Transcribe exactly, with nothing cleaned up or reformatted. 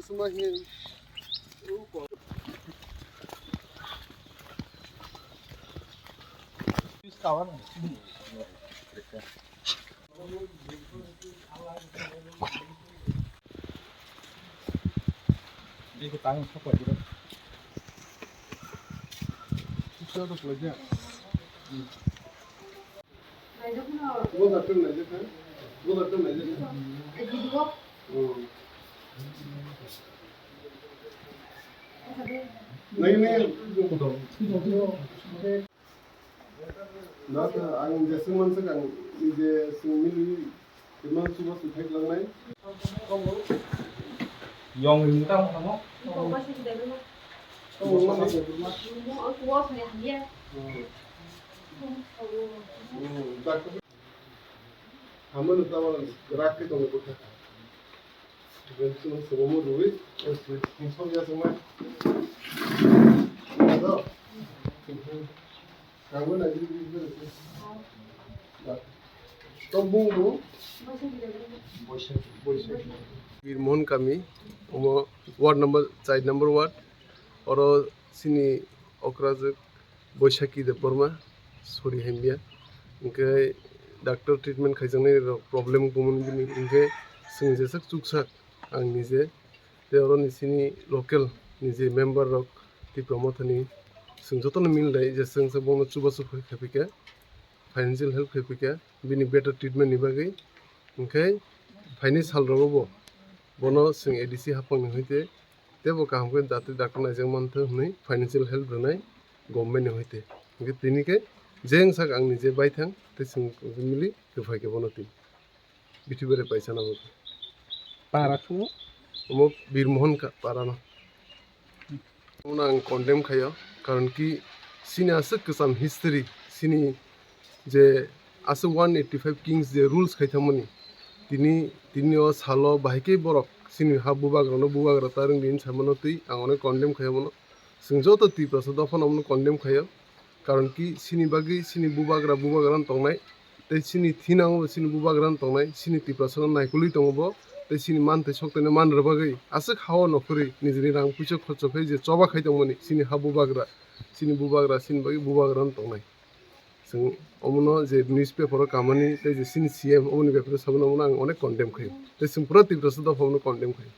Nai, nai. Doctor, ang jeswng manswk ang nije swng mili timo chuba chuthai langnai. Yong ring tamo tamo. Doctor, hamano tamo rak ke tong kutha. Birmohon kami, omo ward number, char number ward, oro chini okrajwk Boisakhi Debbarma, sori hamya. Hwnkhe doctor treatment khaijaknai rok problem wngtongmani bini, hwnkhe chwng jeswk chuksak ang nije. Tei oroni chini local ni je member rok Tipra Mothani, chwng jotono mil dai je chwng se bono chubachu khai phaikha, financial help khai phaikha, bini better treatment ni bagwi. Hwnkhe phaini sal rogo bo bono chwng A D C haphang ni hoite teibo kaham khe jate doctor naijak manthok hwnwi financial help rwnai government ni hoite. Hwnkhe tini khe jeng sak ang nije baithang tei chwng mili rwphaikha bono twi. Bithi bere paisa nabo. Para sumo? Omo Birmohon ka-, para no. Omo ang condemn khayo, karon ki chini aswk kwcham history, chini je aswk one eighty five kings je rules khai thangmani, tini, tini o salo bahai khe borok chini ha bubagra no bubagra ta rwngdi hinwi samano twi ang onek condemn khayo bono. Chwng joto Tiprasa dophano omono condemn khayo, karon ki chini bagwi chini bubagra bubagra no tongnai, tei chini thinango bo chini bubagra no tongnai, chini Tiprasa no naikolwi tongo bo, tei chini manthai sokthai no man rwbagwi aswk ha-o nokhorwi nijini rang puisa khorcho khai je choba khai tongmani chini ha bubagra, chini bubagra chini bagwi bubagra no tongnai. Chwng omono je newspaper o kamani tei je chini C M omoni bepare sabono omono ang onek condemn khayo, tei chwng pura Tiprasa dophano condemn khayo.